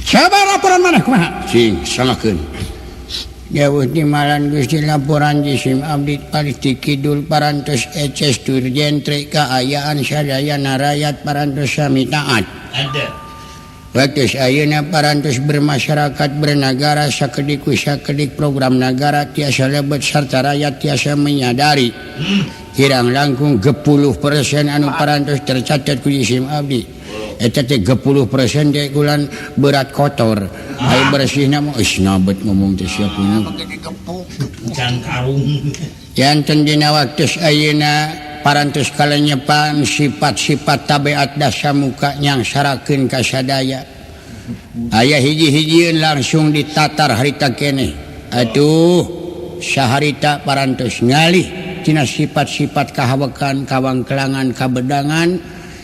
Coba laporan maneh kumaha? Sing sangakeun. Jauh di malan Gusti laporan jisim abdi palih kidul parantos eces tur jentre kaayaan sadayana rakyat parantos sami taat. Waktu ayeuna parantos bermasyarakat bernagara sakedik ku sakedik program nagara tiasa lebet sarta rakyat tiasa menyadari. Kirang langkung 10% anu parantos tercatat ku jisim abdi. Eta teh 10% teh kulan berat kotor. Ayo bersihna mah geus nabet ngomong teh siapuna. Janten dina waktu ayeuna parantos kalenyepan sifat-sifat tabiat dasa muka nyangsarakeun ka sadaya. Aya hiji-hijieun langsung ditatar harita keneh. Atuh saharita parantos ngalih tina sifat-sifat kahawekan, kawangkelangan, kabedangan,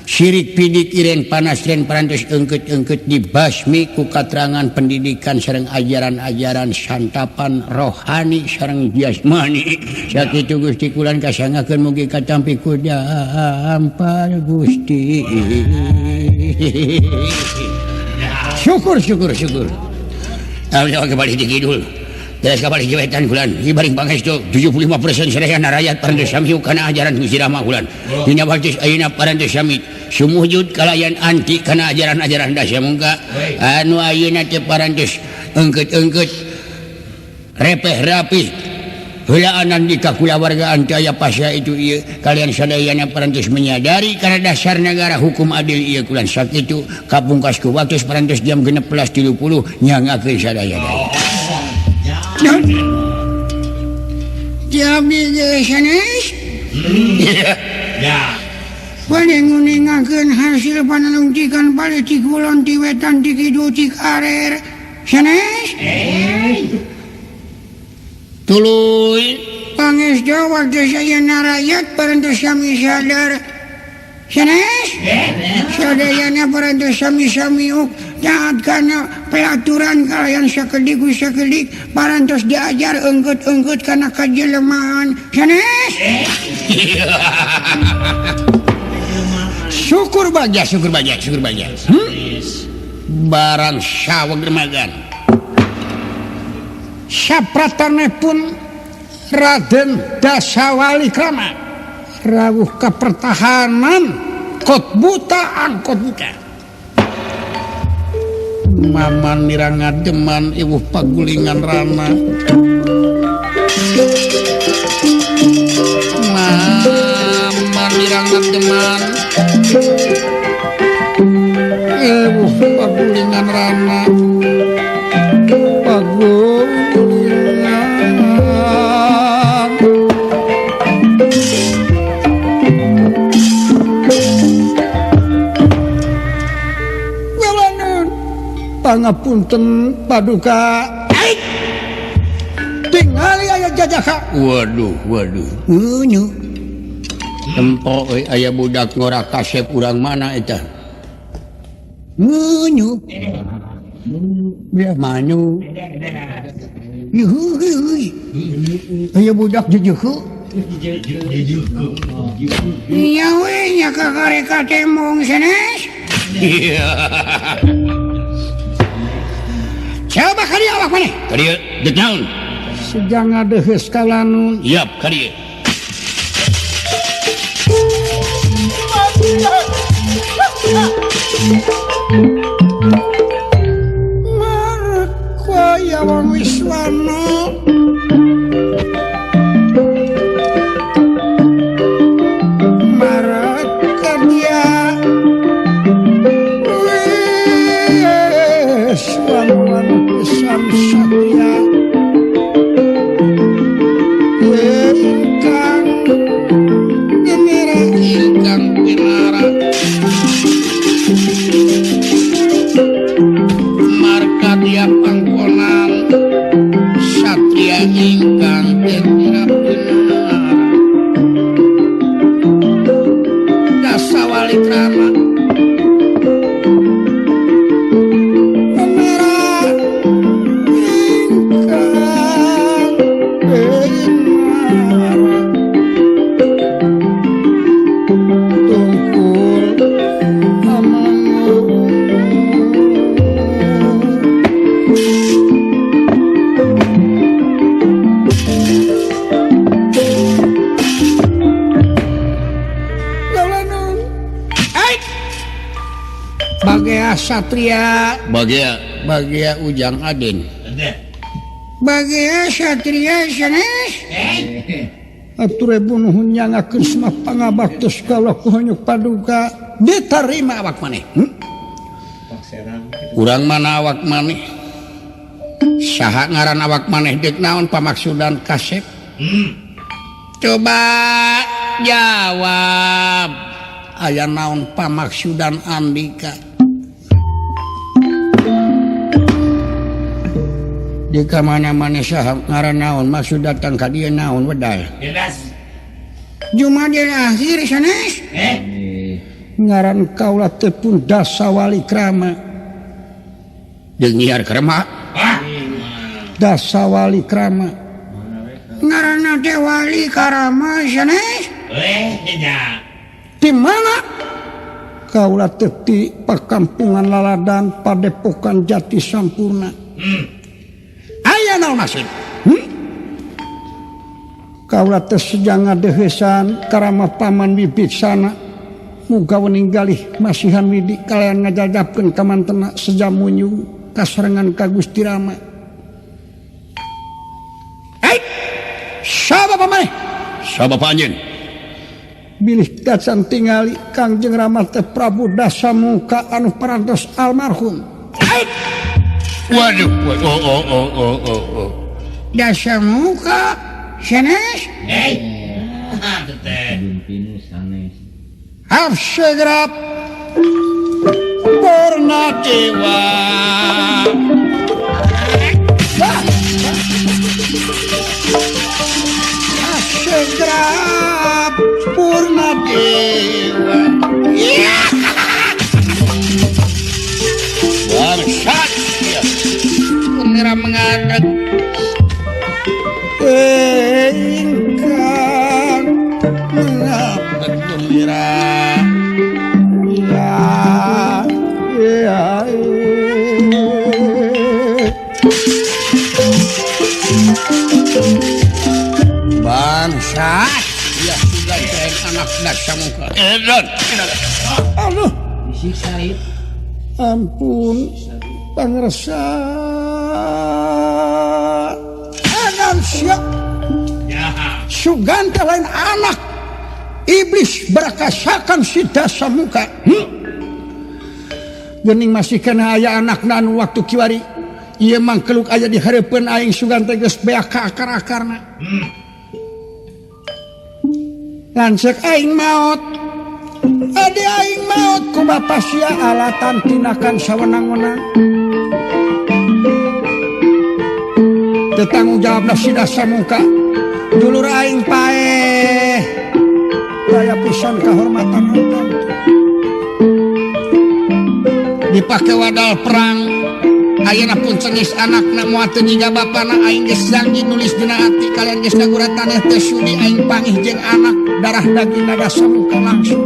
sirik pidik iren panas ren parantos engkeut-engkeut dibasmi ku katerangan pendidikan sareng ajaran-ajaran santapan rohani sareng jasmani. Sakitu Gusti kulan kasangakeun mugi katampi ku dampar Gusti. Syukur syukur syukur. Alhamdulillah kembali di kidul. Beres kabar jewetan kulan, ibaring pangestu 75% sadayana rakyat parantos sami kana ajaran Gusti Rama kulan. Dina waktu ayeuna parantos sami sumujud kalayan anti kana ajaran-ajaran dasa mungka. Anu ayeuna teh parantos engkeut-engkeut repeh rapih heulaanan di kakulawargaan teu aya pasya itu ieu kalian sadayana parantos menyadari kana dasar negara hukum adil ieu kulan. Sakitu kapungkas ku waktu parantos jam 16.30 nyangakeun sadaya-daya. Jami sanes. Ya. Bade nguningakeun hasil panalungtikan palih ti kulon ti wetan ti kidul ti karer sanes. Tuluy pangestu waktu ayeuna rakyat parantos sami sadar sanes. Sadayana parantos sami-sami taat kana pelaturan kalayan sakedik ku sakedik parantos diajar engkeut-engkeut kana kajelemaan sanes. Syukur bagja, syukur bagja, syukur bagja. Barang saweg remagan. Sapratane pun Raden Dasawali Krama rawuh ka pertahanan kot buta angkot buta. Maman mirang ngademan iwuh pagulingan rana. Maman mirang ngademan iwuh pagulingan rana. Pagulingan pangapunten paduka. Tingali aya jajaka. Waduh waduh. Unyu. Tempo euy aya budak ngora kasep urang mana eta? Unyu. Ya manyu. Yuhuy. Aya budak jejeuh. Nya we nya kakareka tembong sanes. Coba kali awak maneh. Kali deuk naon? Sejang ngadeheus ka lanun. Yap, kali. Marek waya wong Wiswana. Marek ka dia. Wiswana pisan satya. Ingkang pinara, ingkang pinara. Marka dia pangkonan satya ingkang pinara pinara. Dasawali krama. Satria Bagia Bagia Ujang Adin Bagia Satria sanes atur nuhun nyangakeun semah pangabaktos kaula ku hanyuk paduka diterima awak maneh. Urang mana awak maneh saha ngaran awak maneh deuk naon pamaksudan kasep? Coba jawab aya naon pamaksudan Andika? Di ka mana-mana saha ngaran naon maksud datang ka dieu naon wedal? Jumadil akhir sanes? Ngaran kaula teh pun Dasawali Krama. Jeung nyiar krema? Dasawali Krama. Ngaranna teh Wali Karama sanes? Di mana? Kaula teh ti pakampungan Laladan Padepokan Jati Sampurna. Aya naon maksud? Kaula teh sejang ngadeuheusan karama paman Wibiksana. Muga wening galih masihan widi kalayan ngajajabkeun ka mantena seja munyung kasarengan ka Gusti Rama. Hei! Saba maneh? Saba anjeun? Bilih tacan tingali Kangjeng Rama teh Prabu Dasamuka anu parantos almarhum. Hei! Waduh, oh oh oh oh oh oh. Dasamuka sanes? Hei. Hafsegrap Purna Dewa. Hafsegrap Purna Dewa. Bangsat ya. Mengira mengaret ingkang mengabet gembira. Ya ya bangsat ya sudah ceng anak Dasamuka. Edan. Aduh ampun pangresa anan siap sugan teh lain anak iblis berakasakan si Dasamuka. Geuning masih kana aya anakna anu waktu kiwari ieu mangkeluk aya di hareupeun aing sugan teh geus beak ka akar-akarna. Lanceuk aing maot adi aing maot ku bapa sia alatan tinakan sawenang-wenang. Teu tanggung jawabna si Dasamuka. Dulur aing paeh. Daya pisan kahormatan urang. Dipake wadal perang ayeuna pun cengis anakna moal teu nyiga bapana aing geus janji nulis dina ati kalian geus ngagura taneh teu sudi aing pangih jeung anak darah daging Dasamuka langsung.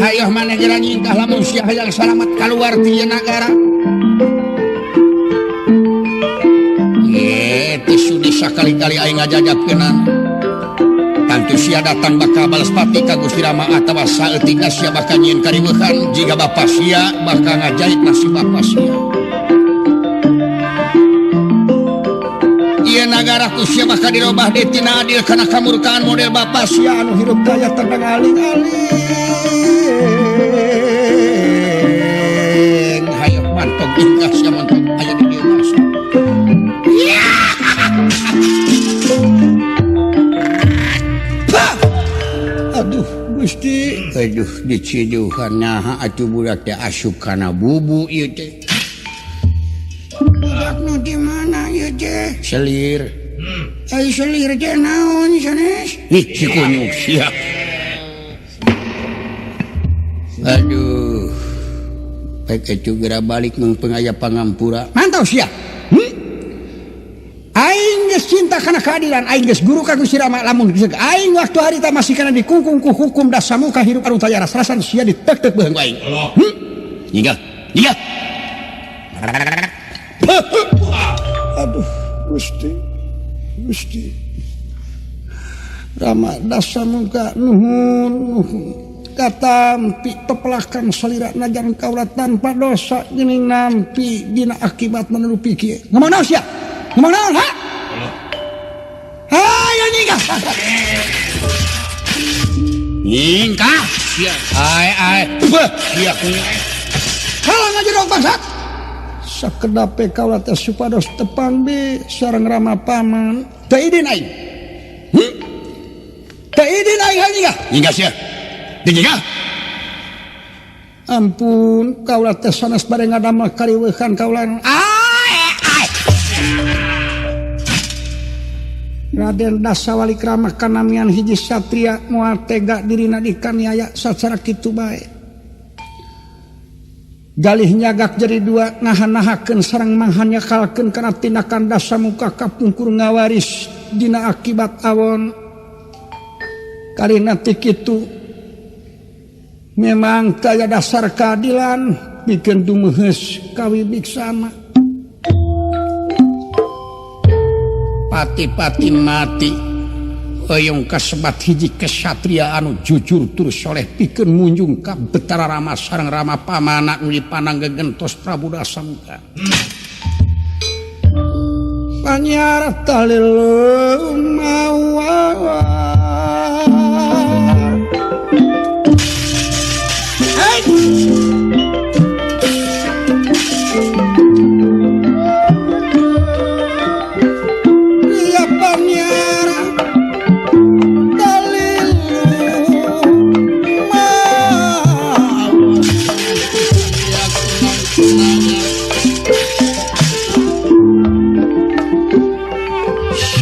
Hayoh maneh geura nyingkah lamun sia hayang salamat kaluar ti ieu nagara. Ye teu sudi sakali-kali aing ngajajabkeunana. Tantu sia datang bakal balas pati ka Gusti Rama atawa saeutikna sia bakal nyieun kariweuhan jiga bapa sia bakal ngajait nasib bapa sia. Ieu nagara ku sia bakal dirobah deui tina adil kana kamurkaan model bapa sia anu hirup daya tentang aling-aling. Hayo mantog ingkah sia mantog aya di dieu bangsa. Aduh Gusti, aduh diciduhan naha atuh budak teh asup kana bubu ieu teh. Budak nu di mana ieu teh? Selir. Ai selir teh naon sanes? Ih si kunyuk sia. Aduh. Pek atuh geura balik mung aya pangampura. Mantau sia. Aing geus cinta kana keadilan, aing geus guru ka Gusti Rama lamun geus aing waktu harita masih kana dikungkung ku hukum Dasamuka hirup anu taya ras-rasan sia ditek-tek beuheung ku aing. Nyinggal, nyinggal. Aduh Gusti, Gusti Rama Dasamuka nuhun nuhun. Katampi pepelakan salira najan kaula tanpa dosa geuning nampi dina akibat menurupi kieu. Ngomong naon sia? Ngomong naon ha? Hayo nyingkah. Nyingkah sia. Ai ai. Beuh sia kunyit. Halang ngajerok bangsat. Sakedape kaula teh supados tepang bi sareng Rama paman. Teu idin aing. Teu idin aing hayo nyingkah. Nyingkah sia. Nyingkah. Ampun kaula teh sanes bade ngadamel kariweuhan kaula. Ai ai. Raden Dasawalikrama kanamian hiji satria moal tega dirina dikaniaya sacara kitu bae. Galih nyagak jadi dua nahan-nahakeun sareng manghanyakalkeun kana tindakan Dasamuka kapungkur ngawaris dina akibat awon. Karina ti kitu memang kaya dasar keadilan pikeun dumeheus kawibiksana. Pati-pati mati euyeung kasebat hiji kesatria anu jujur tur soleh pikeun munjung ka Betara Rama sareng Rama pamana nu dipandang gegentos Prabu Dasamuka. Panyarap talil mawa.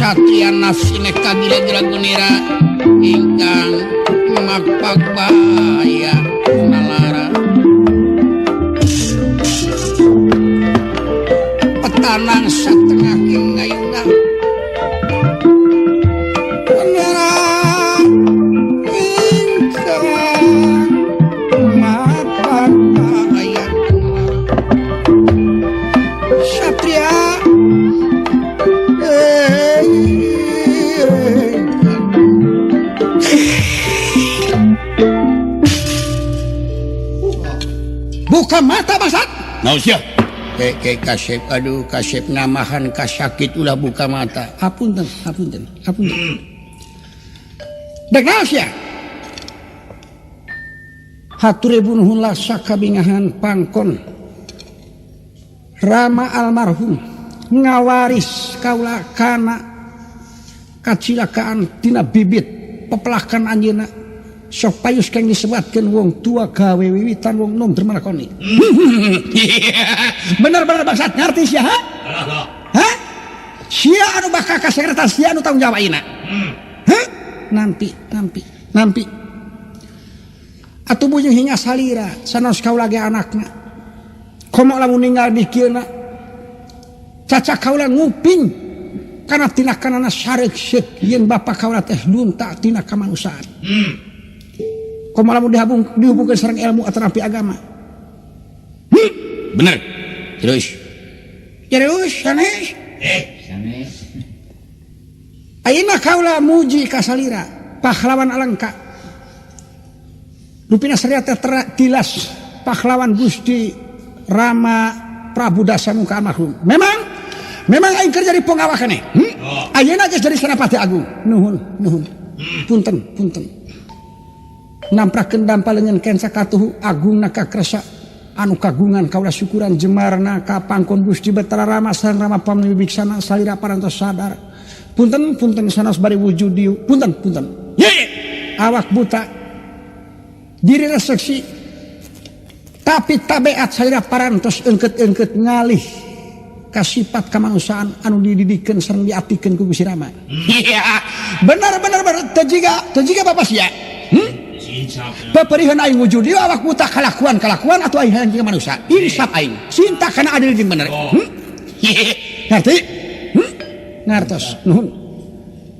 Satria nafsine kagila-gila gunira ingkang mapagbaya nalara petanang satengah ing ngayuna Pangeran ingkang mapagbaya Satria. Buka mata bangsat. Naon sia? Ke kasep aduh kasep namahan kasakit ulah buka mata. Apunten, apunten, apunten. Dek naon sia? Hatur nuhun lasa kabingahan pangkon. Rama almarhum ngawaris kaula kana kacilakaan tina bibit pepelakan anjeunna. Sok payus kang disebatkeun wong tua gawe wiwitan wong nom dermalakoni. Bener-bener bangsat ngarti sia ha? Ha? Sia anu bakal kasekretaris sia anu tanggung jawab ayeuna. Hah? Nampi, nampi, nampi. Atuh bujung hingga salira sanos kaula ge anakna. Komo lamun ninggal di kieuna. Caca kaula nguping kana tinakanana sareuk-seuk yen bapa kaula teh lunta tina kamanusiaan. Komo lamun dihubungkeun sareng ilmu atanapi agama. Bener. Terus. Terus sanes. Sanes. Ayeuna kaula muji ka salira pahlawan Alengka. Rupina salira teh tilas pahlawan Gusti Rama Prabu Dasamuka almarhum. Memang aing keur jadi ponggawa keneh. Ayeuna geus jadi Senapati Agung. Nuhun, nuhun. Punten, punten. Namprakeun dampal leungeun kenca katuhu agungna kakresa anu kagungan kaula syukuran jemarna ka pangkon Gusti Betara Rama sareng Rama pamibiksana salira parantos sadar. Punten punten sanos bari wujud dieu. Punten punten. Ye! Awak buta diri reseksi tapi tabeat salira parantos engket-engket ngalih ka sifat kamanusiaan anu dididikeun sareng diatikeun ku Gusti Rama. Iya, benar benar benar teu jiga bapak sia. Peperihan aing wujud dieu awak buta kalakuan-kalakuan atau aing hayang jiga manusia. Insaf aing. Cinta kana adil jeung bener. Ngerti? Ngartos. Nuhun.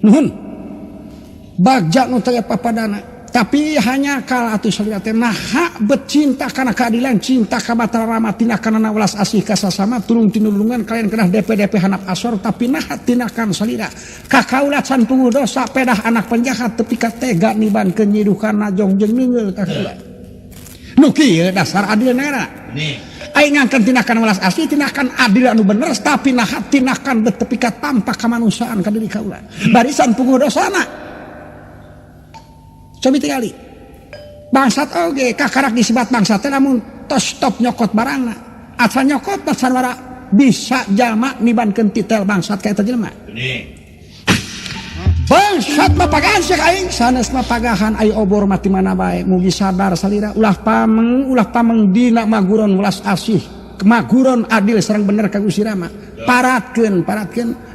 Nuhun. Bagja nu taya papadana. Tapi hanya kala atuh salira teh naha bet cinta kana keadilan, cinta ka Batara Rama, tindakanana welas asih ka sasama, tulung tinulungan kalian kenah DP-DP hanap asor, tapi naha tindakan salira ka kaula can puguh dosa pedah anak penjahat tepi ka tega nibankeun nyiduhkan najong jeung neungeul ka kaula. Nu kieu dasar adil nera. Aing ngangkeun tindakan welas asih, tindakan adil anu bener, tapi naha tindakan bet tepi ka tanpa kamanusiaan ka diri kaula. Barisan puguh dosana. Cobi tingali. Bangsat oge kakarak disebat bangsat teh lamun tos stop nyokot barangna. Acan nyokot bacan wara bisa jalma nibankeun titel bangsat ka eta jelema. Bangsat mah pagahan cek aing, sanes mah pagahan ai obor mah ti mana bae. Mugi sadar salira ulah pameng dina maguron welas asih. Maguron adil sareng bener ka Gusti Rama. Paratkeun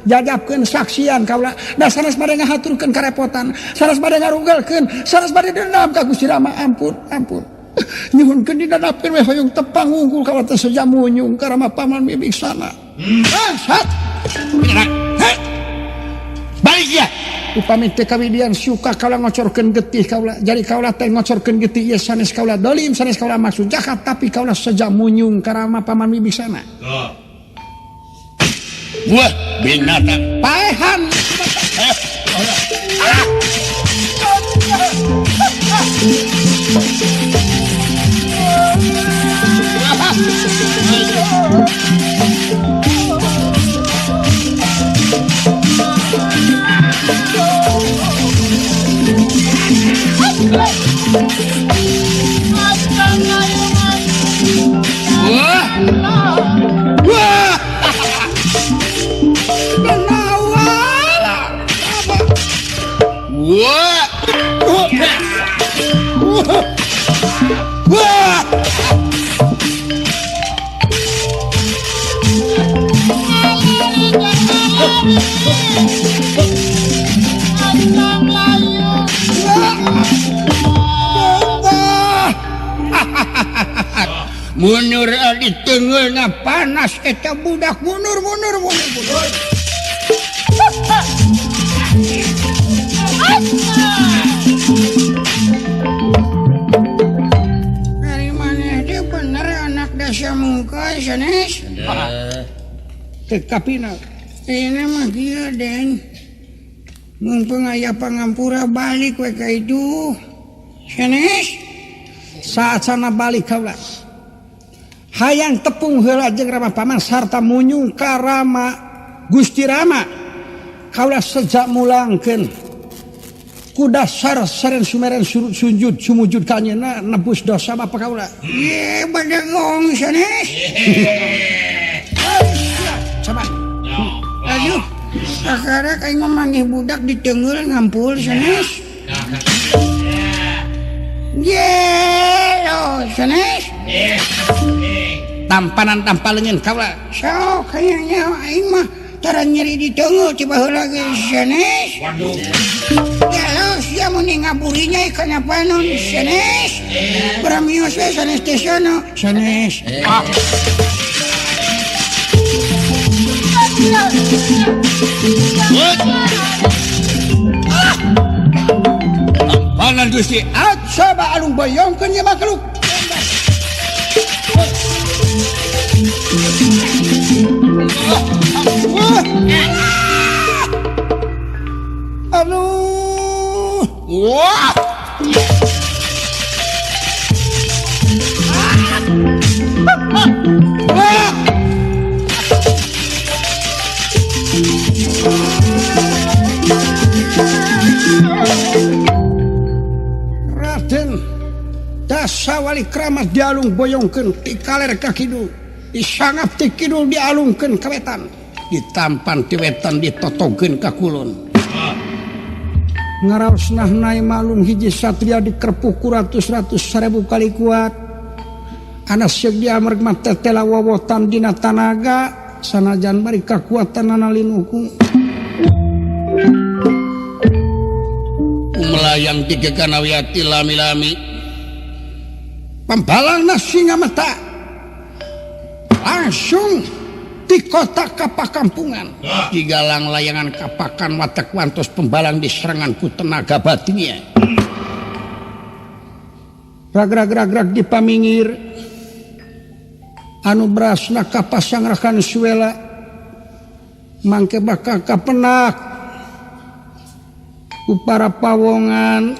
jajabkeun saksian kaula. Da sanes bade ngahaturkeun karepotan, sanes bade ngarugelkeun, sanes bade dendam ka Gusti Rama. Ampun, ampun. Nyuhunkeun didadapkeun we hoyong tepang wungkul ka teh seja munyung ka Rama paman bibiksana. Bangsat. Balik ya. Upami teh kawidian suka kaula ngocorkeun getih kaula. Jadi kaula teh ngocorkeun getih ieu sanes kaula dolim, sanes kaula maksud jahat, tapi kaula seja munyung ka Rama paman bibiksana. Wah, binatang. Paehan. Wah. Wah. Wah. Wah. Mundur di tengeulna panas eta budak mundur mundur mundur mundur. Dari mana dia bener anak desa mungka sanes? Teu kapina. Ini mah kieu Den. Mumpung aya pangampura balik we ka itu. Sanes? Saat sana balik kaula. Hayang tepung heula jeung Rama paman sarta munyung ka Rama Gusti Rama. Kaula sejak mulangkeun ku dasar saren sumeren sujud sumujud ka anjeunna nebus dosa bapa kaula. Ye badegong sanes. Coba. Aduh, kakara aing mah manggih budak diteungeul ngampul sanes. Ye, oh sanes. Tampanan tanpa leungeun kaula. Sok hayang aing mah tara nyeri diteungeul ti baheula ge sanes. Waduh. Ya sia mun ngaburinya kana panon sanes. Bramios we sanes teh sono sanes. Tampanan Gusti. Coba alung boyongkeun ye makhluk. Aduh. Wah. Wah. Raden Dasawali Kramat dialung boyongkeun ti kaler ka kidul, disangap ti kidul dialungkeun ka wetan, ditampan ti wetan ditotogeun ka kulon. Ngaraos nahnai malung hiji satria dikerpuk ku ratus-ratus seribu kali kuat. Anas seuk diamerk mah tetela wowotan dina tanaga sanajan bari kakuatanana linuku. Melayang ti kekanawiyati lami-lami. Pembalangna singa mata langsung di kota kapakampungan. Digalang layangan kapakan watak wantos pembalang diserangan ku tenaga batinnya. Ragrag-ragrag di pamingir anu berasna ka Pasangrahan Suela mangke bakal kapenak ku para pawongan.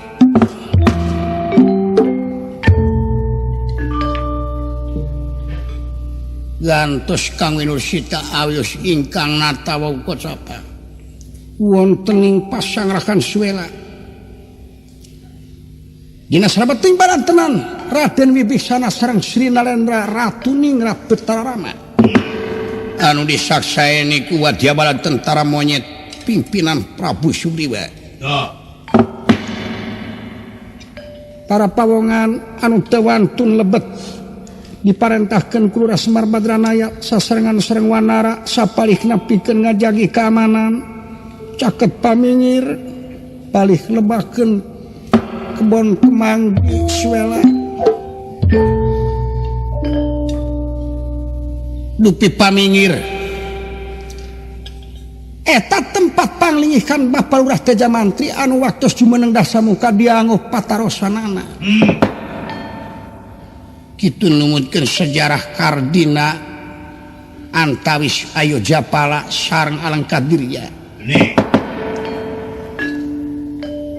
Gantos Kang Winursita awis ingkang natawa kocapa wonten ing Pasangrahan Suela. Dina sarabeting barantenan Raden Wibisana sareng Sri Nalendra Ratu Ningrat Betara Rama anu disaksaeni ku wadyabala tentara monyet pimpinan Prabu Sugriwa. Para pawongan anu teu wantun lebet diparentahkeun ku Lurah Semar Badranaya sasarengan sareng Wanara sapalihna pikeun ngajagi keamanan caket pamingir palih lebakeun kebon kemanggi Suela. Dupi pamingir eta tempat panglingihkan Bapak Lurah Tejamantri anu waktos jumeneng dasamuka dianguh patarosanana. Kitu numutkeun sejarah Kardina antawis Ayo Japala sareng Alengkadirya.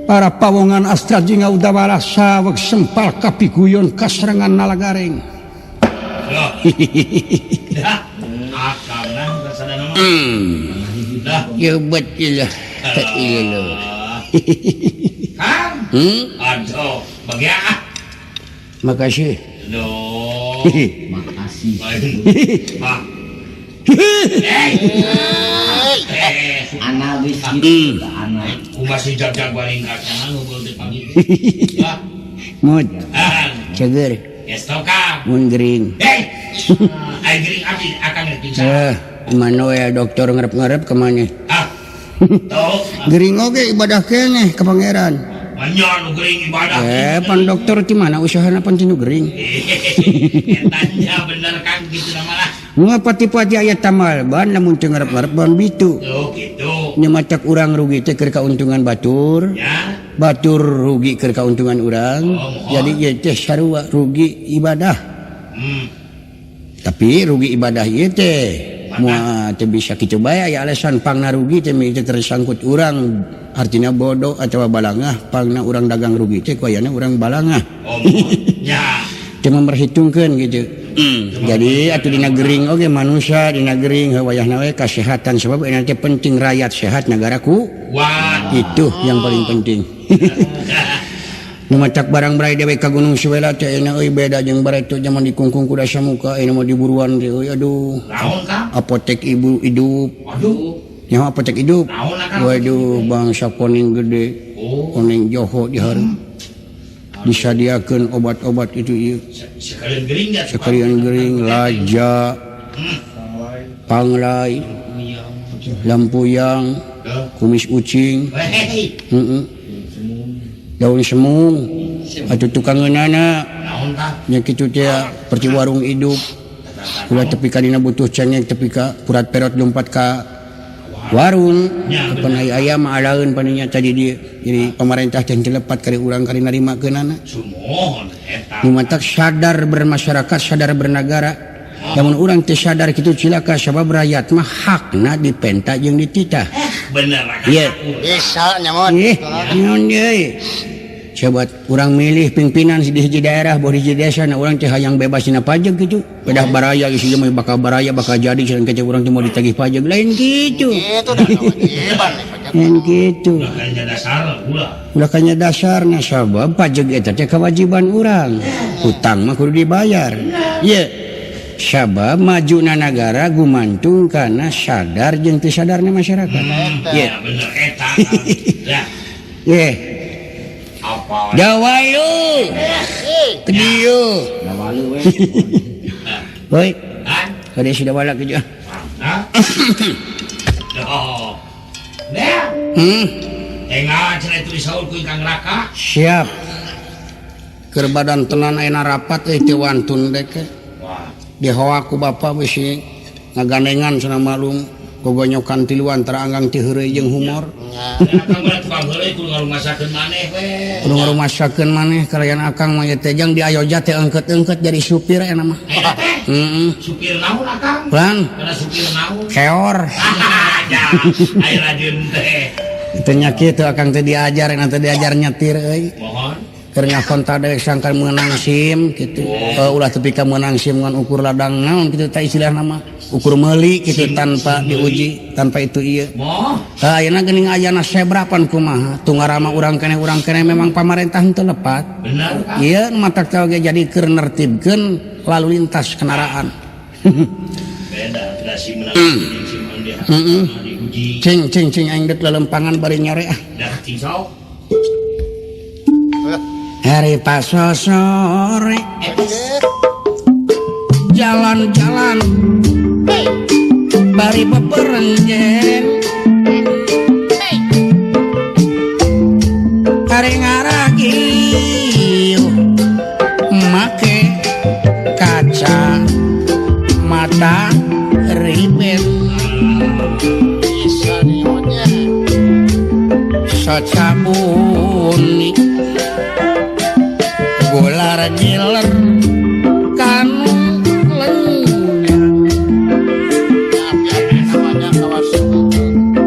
Para pawongan Astra Jingga Udawara saweg sempal kapiguyon kaserengan Nalagareng. Yeubet ilah ilah. Kang. Aduh, bagia ah. Makasih. Aduh. Makasih. Analis gitu, anak. Ku masih jag-jag baling kacangan ngobrol di pagi. Mud. Ceger. Yes, Kang. Mun gering. Hei. Ai gering abdi akan pingsan. Mana ya dokter ngerep-ngerep kemana? Ah. Tuh. Gering oge ibadah keneh ka pangeran. Manya nu gering ibadah. Pan dokter ti mana usahana pan tinu gering. Eta nya bener Kang kitu malah. Ngapati-pati aya tamal ban lamun teu ngarep-ngarep ban bitu. Oh gitu. Nya matak urang rugi teh keur kauntungan batur. Ya. Batur rugi keur kauntungan urang. Oh, jadi ieu teh sarua rugi ibadah. Tapi rugi ibadah ieu teh moal teu bisa kitu bae aya alasan pangna rugi teh teu tersangkut urang artinya bodoh atawa balangah pangna urang dagang rugi teh ku ayana urang balangah. Oh, nya. Teu memperhitungkeun gitu. Jadi atuh dina gering oge manusia dina gering wayahna we kasehatan sebab eta teh penting rakyat sehat negaraku. Wah. Itu yang paling penting. Nu matak barang bae dewe ka Gunung Suela teh enak euy beda jeung bareto zaman dikungkung ku dasamuka ayeuna mah diburuan teh euy aduh. Naon Kang? Apotek ibu hidup. Aduh. Nyaho apotek hidup. Naon Kang? Waduh bangsa kuning gede. Oh. Kuning joho di hareup. Disadiakeun obat-obat itu ieu. Sekalian gering ya, sekalian gering laja, panglai, lampuyang, kumis ucing, daun semung, atuh tukang ngeunana. Nya kitu teh perci warung hidup. Ulah tepi ka dina butuh cengek tepi ka purat perot lompat ka warung. Pan aya mah alaeun paninya tadi di jadi pemerintah teh teu lepat kari urang kari narimakeunana. Nu matak sadar bermasyarakat, sadar bernegara. Lamun urang teu sadar kitu cilaka sabab rakyat mah hakna dipenta jeung dititah. Bener. Ieu. Bisa nyamon. Naon deui? Coba urang milih pimpinan di hiji daerah, boh hiji desa, nah urang teh hayang bebas dina pajak gitu. Pedah baraya geus ieu mah bakal baraya bakal jadi cenah ke urang teh mau ditagih pajak lain gitu. Gitu dah kewajiban pajak. Lain gitu. Ulah kanya dasar ulah. Ulah kanya dasarna sabab pajak eta teh kewajiban urang. Hutang mah kudu dibayar. Ieu sabab majuna nagara gumantung kana sadar jeung teu sadarna masyarakat. Ieu bener eta. Ya. Ieu. Dawalu. Kedieu. Dawalu we. Hoi. Kade si dawala ke jeung. Hah? Oh. Nah. Enggal cenah itu disaur ku Kang Raka. Siap. Keur badan tenan ayeuna rapat euy teu wantun dek. Wah. Dihoa ku bapa bisi ngagandengan cenah malum. Gogonyokan tiluan tara anggang ti heureuy jeung humor. Akang mah tukang heureuy kudu ngarumasakeun maneh we. Kudu ngarumasakeun maneh kalayan akang mah ieu teh jang di Ayoja teh engkeut-engkeut jadi supir eta mah. Heeh. Supir naon akang? Lan. Kana supir naon? Keor. Aya rajeun teh. Teu nya kitu akang teh diajar eta teh diajar nyetir euy. Mohon. Keur ngakon tadek sangkan meunang SIM kitu. Ulah tepi ka meunang SIM ngan ukur ladang naon kitu teh istilahna mah. Ukur meuli kitu tanpa diuji, tanpa itu ieu. Tah ayeuna geuning ayana zebra pan kumaha? Tunggarama urang keneh memang pamarentah henteu lepat. Bener. Ieu matak teh oge jadi keur nertibkeun lalu lintas kendaraan. Beda da SIM meunang SIM Heeh. diuji. Cing cing cing aing deuk lelempangan bari nyore ah. Dah cing sok. Hari paso sore jalan-jalan bari beberenjen hari ngaragiu make kaca mata ribet socabuni golar giler kanu lenyang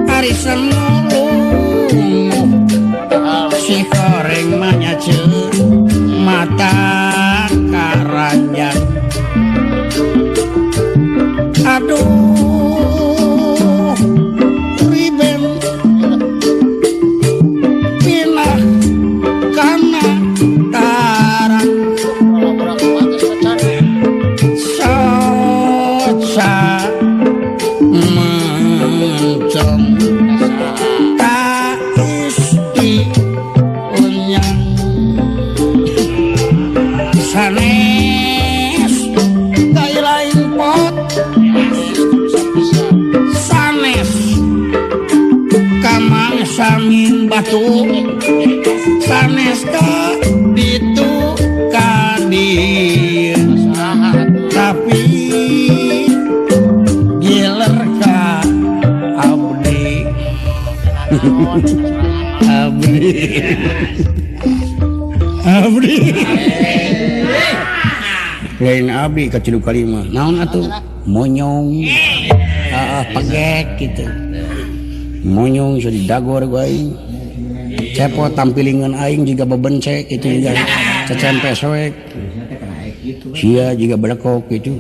ari senulung si koreng manyaceun mata karanjang aduh riben pinah kana tarang soca mencong ta isti lenyang sanes kai lain pot sanes kamang samin batu sanes ka ditu ka dieu tapi giler ka abdi abdi abdi lain abdi ka tilu kalima naon atuh monyong pegek gitu monyong sudah didagor ku aing cepot tampilingan aing jiga bebencek gitu juga cecempe soek sia jiga belekok gitu.